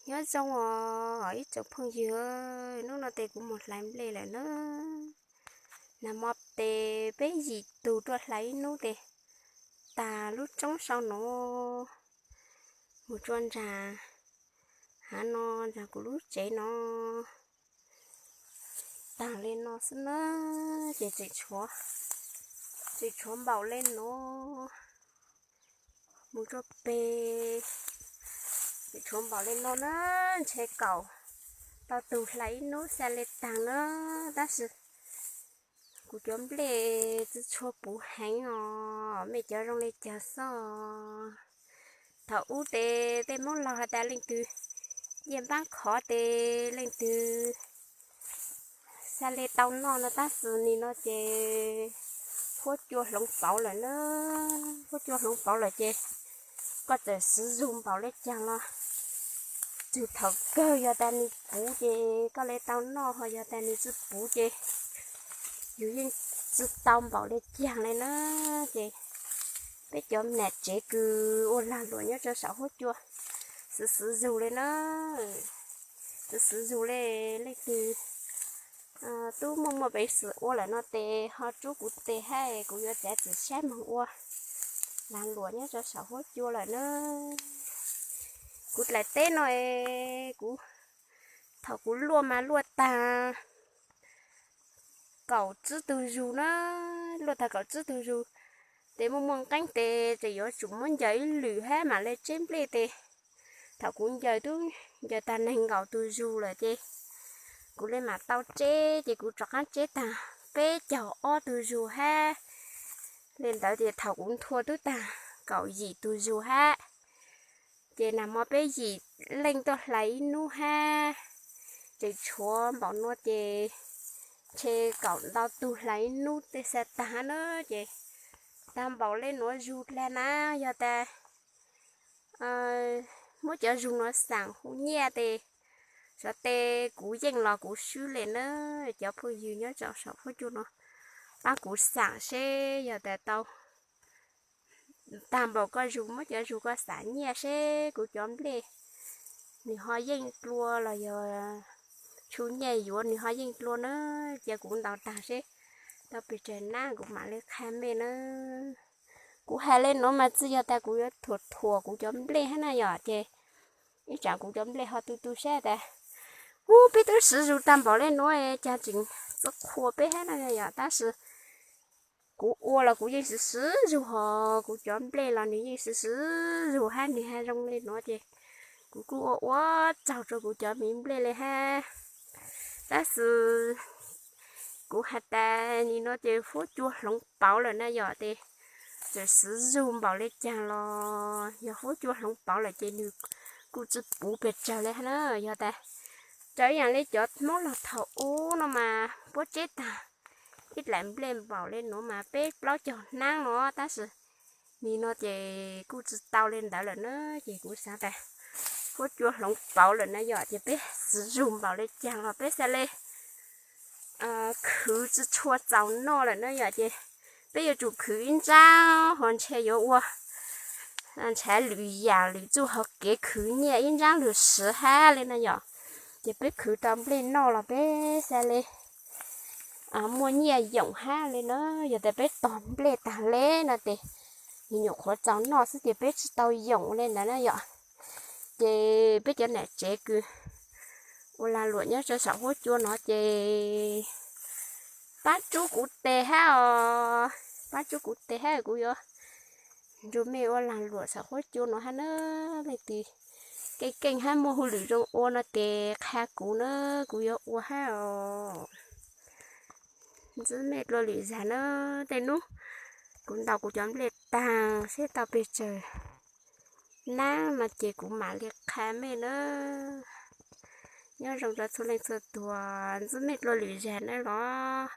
Nyob zoo os ib tsoom phooj ywg, hnub no tes kuv mus hlais nplej lawm na. Nag hmo tes peb yim tug tuaj hlais ib hnub tes tag lub roob sau no mus tsuas ntag, hav no ntag kuv lub tsev no tag li no xwb na. Ces tseem tshuav npaum li no mus tsuas peg, tseem tshuav npaum li no na. Ntshe kaum tau tug hlais ib hnub xya li tag na, tab sis kuv cov nplej tsis tshua puv heev os, mej cov zoo li cas xwb. Thaum ub tes tej Hmoob laus has tas leej twg ncej npab khov tes leej twg xya li tau noj no, tab sis nim no ces huab cua hloov pauv lawm na. Huab cua hloov pauv lawm ces koj txawm siv zug npaum li caag los txug thaum kawg yog tas nws puv ces koj li tau noj, ho yog tas nws tsis puv ces yus yeej tsis tau npaum li caag li na. Ces peb cov nam tsev kws ua lag luam nyob rau saum huab cua siv siv zug li na. Siv siv zug li, leej twg tub muaj muaj peev xwm ua lawm no tes ho rub kuv tes hab kuv yuav txiav txim saib moog ua lag luam nyob rau saum huab cua lawm na. Kuv dlaim teb no es kuv, thaum kuv luaj mas luaj tag kaum tsib tug zug na, luaj tag kaum tsib tug zug. Tes muaj muaj nqeeb tes tseem yuav tsum muab ncaws ib lwm hab mam li tseb nplej tes thaum kuv ncaws tub ncaws tag neeg nkaum tug zug lawm ces kuv li mam tau tseb, ces kuv rov qaab tseb tag peb caug ob tug zug hab. Li ntawd ces thaum kuv nthua tub tag kaum yim tug zug hab. Ces nag hmo peb yim leej tuaj hlais ib hnub hab, tseem tshuav npaum nuav ces ntshe kaum ntau tug hlais ib hnub tej xwb tag na. Ces tag npaum li nuav zug dlaag na, yog tas muab cov zug nuav xaam hu nyiaj tes xyov tes kuv yeej los kuv swb li na. Cov phooj ywg nyob rau saum huab cua no paab kuv xaam seb yog tas tau tag npaum koj zug, muab cov zug koj xaam nyiaj seb kuv cov nplej nws ho yeej dlua los yog tshu nyiaj yuav nws ho yeej dlua na. Cia kuv ntaus tag seb tau pes tsawg nab kuv mam li qha mej na. Kuv has li nuav mas tsis yog tas kuv yuav thuam thuam kuv cov nplej hab na yom, ces ib tsam kuv cov nplej ho tu tu sab tas, ub, peb twb siv zug tag npaum li nuav cas tseem txawj qhuas peb hab na yom. Tab sis kuv ua los kuv yeej siv siv zug, ho kuv cov nplej los nws yeej siv siv zug hab, nws has zoo li nuav ces kuv kuj ua ua tsaug rau kuv cov miv nplej li hab. Tab sis kuv has tas nim no ces huab cua hloov pauv lawm na yom, tes txawm siv zug npaum li caag los yog huab cua hloov pauv lawm ces nws kuj tsis puv pes tsawg li hab na. Yog tas raws ib yaam li cov Hmoob laug thaum ub no mas puab tseb tag ib dlaim nplej npaum li nuav mas peb plaub caug hnab no, tab sis nim no ces kuj tsis tau li ntawd lawm na. Ces kuv xaav tas huab cua hloov pauv lawm na yom, ces peb siv zug npaum li caag los peb xaav li khwv tsis tshua txaus noj lawm na yom, ces peb yuav tsum khwv ib nraab ho ntshe yuav ua ntshav lwm yaam lwm txuj hauv kev khwv nyiaj ib nraab lug siv hab li na yom. Ces peb khwv tau nplej noj los peb xaav li muaj nyiaj yoom hab li na. Yog tas peb tog nplej tag le no tes nws nyuam qhuav txaus noj xwb ces peb tsis tau yoom li ntawd na yom. Ces peb cov nam tsev kws ua lag luam nyob rau saum huab cua no ces paab tsub kuv tes hab os, paab tsub kuv tes hab, kuv yuav nrug mej ua lag luam saum huab cua no hab na. Leej twg keej keej hab muaj hauj lwm zoo ua no tes qha kuv na, kuv yuav ua hab os. Ntxwb mej dlua lwm zag na, tej nub kuv ntaus kuv cov nplej taag seb tau pes tsawg nab no ces kuv mam li qha mej na. Nyob zoo rau txhua leej txhua tug, ntxwb mej dlua lwm zag na los.